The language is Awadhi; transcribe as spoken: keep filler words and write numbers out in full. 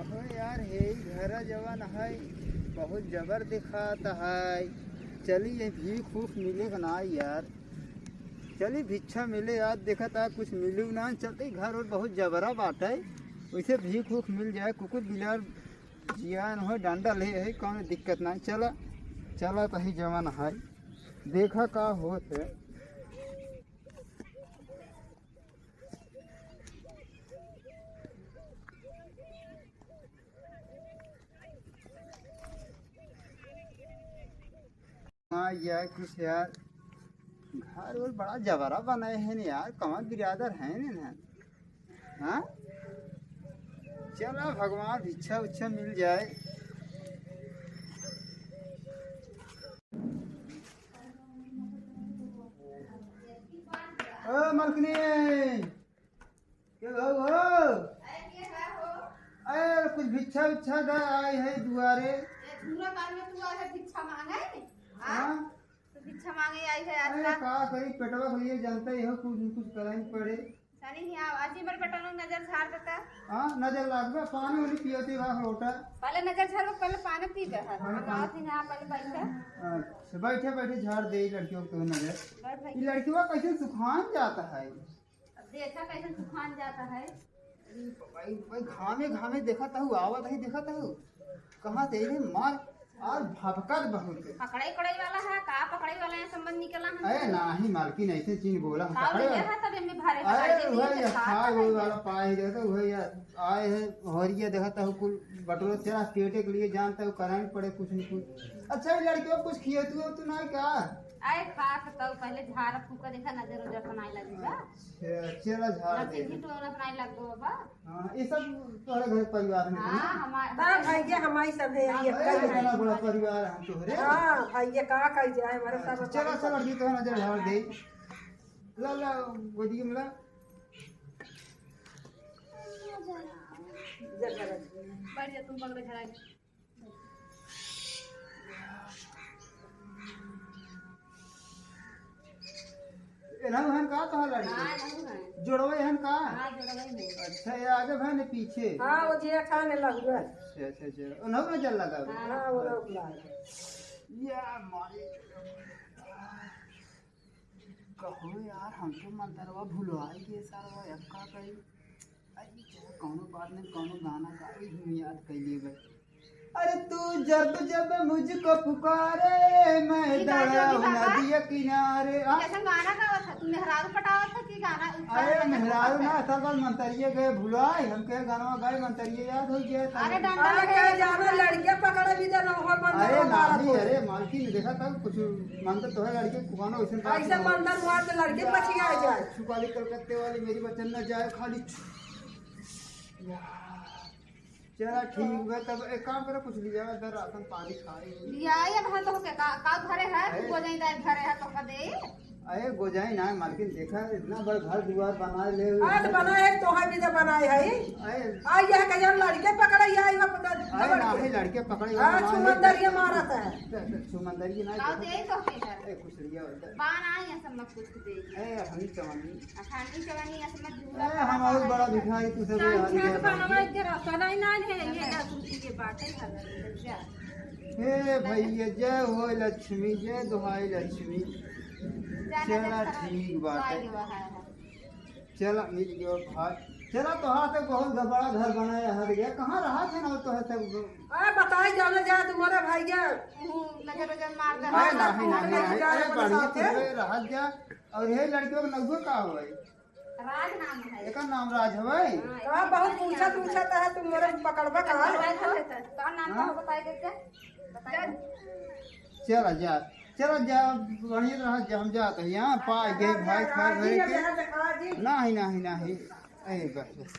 हो यार, हे घरा जवन है, बहुत जबर दिखात है। चली, ये भीख उख मिले का ना यार? चली, भिक्षा मिले यार, देखत है कुछ मिलू ना। चलते घर और बहुत जबरा बाटे, वैसे भीख उख मिल जाए, कुकुर बिलार जियान हो, डंडा ले है, कौनो दिक्कत ना। चला, चला, तही जवन है, देखा का होत है। हाँ यार, कुछ यार, घर वर बड़ा जबरा बनाए हैं यार, कहाँ बिरादर हैं ना। हाँ, चला भगवान, भिक्षा उच्छा मिल जाए। ओ मलकिनी, के भाऊ हो? अरे कुछ भिक्षा उच्छा दे, आई है दुआरे। भिक्षा मांगे? हाँ? तो भिक्षा मांगे आई है आज अरे का? का करी, पेटवा के लिए जानते ही हो, कुछ न कुछ करे ही पड़े। सनी ही आओ, आज ही मेरे बेटा लोग नजर झाड़ देता। हाँ, नजर लाग गया, पानी वानी पियो थी, रख लोटा। पहले नजर झाड़ो, पहले पानी पी गए हैं। हाँ, हम हाँ। आओ थी यहाँ, पहले बैठे। अच्छा, बैठे बैठे झाड़ दे लड़कियों को नजर। बैठ भाई। ये लड़कियों का कैसे सुखान जाता है? अब देखा कैसे सुखान जाता है। अरे भाई, भाई, घामे घामे देखत हूँ, आवत है, देखत हूँ। कहाँ से रे मार, और भभकत बहुत है। पकड़ाई पकड़ाई वाला है, का पकड़ाई वाला है, संबंध निकला है। अरे नाही मालकिन, ऐसे चीज बोला हम का पकड़े मिले वाला। है तब एमे भरे अरे पकड़ के वही दिए, का खाए पकड़ वही के? वाला पाए ही रहता, वही यार, आए है, हरिया देखत हूँ, कुल बटोरा तेरा पेटे के लिए जानता हूँ, कराई पड़े कुछ न कुछ। अच्छा, ये लड़कियों कुछ खिए तू, तू ना क्या? आए खा के तब पहले झाड़ फूका देखा, नजर उजर बनाए लगी बा। अच्छा, चला झाड़ ना दे। चिन्हित होना बनाए लग गो बा। हाँ, ये सब तोहरे घर परिवार में हाँ, ना? हमार तब भैया हमारी सब है, हाँ, ये अरे, कल है। इतना बड़ा परिवार है हम तोहरे। हाँ, भैया का कह जाए, हमारे सब अच्छा, चला, चला, ये तो नजर झाड़ दे। ला, ला, गोदी में ला। जब जब बैठ जा, तुम पकड़े खड़ा है। एनहु हन का तोहार लड़की? हाँ, एनहु हन। जोड़वे हन का? हाँ, जोड़वे में। अच्छा, ये आगे भैन पीछे? हाँ, वो जे खाने लगुआ। अच्छा, अच्छा, अच्छा। उन्हों नजर लगा बा? हाँ, वो लोग ला। या माई। कहो यार, हम तो मंतरवा भुलवाई गए सारा, अब का करी? अरे चलो, कौनो बात नहीं, कौनो गाना गा ली, हम याद कर लिए बे। अरे तू जब जब मुझको पुकारे, मैं ये गाना दौड़ा अभी हूँ बाबा नदिया किनारे। आ? कैसन गाना गावत है? तू मेहरारू पटावत है कि गाना? अरे मेहरारू ना, असल बात मंतरिये गए भुलाई, हम कहे गाना गाए, मंतरिये याद हो गया था। अरे डंडा अरे लगे कहे जाना, लड़के पकड़े भी देना, वहाँ बंदा अरे मारा नानी, तो। अरे मालकिन देखा था कुछ मंतर तो है लड़के को गाना वैसे ऐसे मंतर मार के लड़के पछिया जाए। छुपाली कलकत्ते वाली मेरी वचन न जाए खाली। चला ठीक बा, तब एक काम करो, कुछ लिया इधर राशन पानी खाए। लिया ये भाई तो के का, का घरे है? अरे। गोजाई दाई घरे है तो का दे। अरे गोजाई ना मालकिन, देखा इतना बड़ा घर दुआर बनाए ले। आज बनाए है, तोहार भी तो बनाए है। अरे। आ ये के जब लड़के पकड़े, ये आई पकड़। अरे ना, लड़के पकड़े, हाँ, ना, छुमंदर ये मारत है। छुमंदर ये ना। का दे तो के है? ए, कुछ लिया उधर। बान आई है सब कुछ दे। ए, हमी चवनी। अखानी चवनी, असमत झूला ए, हम और बड़ा भिखारी, तू सब यार संख्या के बनवा के रखा नहीं, ना है, ये का तुम ये बातें है, जा। हे भैया, जय हो लक्ष्मी, जय दोहाई लक्ष्मी। जाना चला, जब ठीक बात है। आगे वहाँ है। चला, मिल गयो भाई। चला, तोहार तो बहुत बड़ा घर बनाया है, कहाँ रहा था ना तो है सब? अरे बताई जाना जा तुम्हारा भाई जा। हूँ, नजर नजर मार दे। अरे, हाँ, नहीं, नहीं, नहीं, अरे, बढ़िया से रह जा। और ये लड़कियों का नौगो का हुआ है? राज नाम है। एकर नाम राज हवे? हाँ, बहुत पूछा, पूछा तो है, तुम मेरे पकड़बा का है? का नाम का हाँ? बताई देते? बताई। चला जा, चला जा, बढ़िया रह जा, हम जात है यहाँ, पा गए भाई, खा गए के। नहीं, नहीं, नहीं, ए, बस, बस।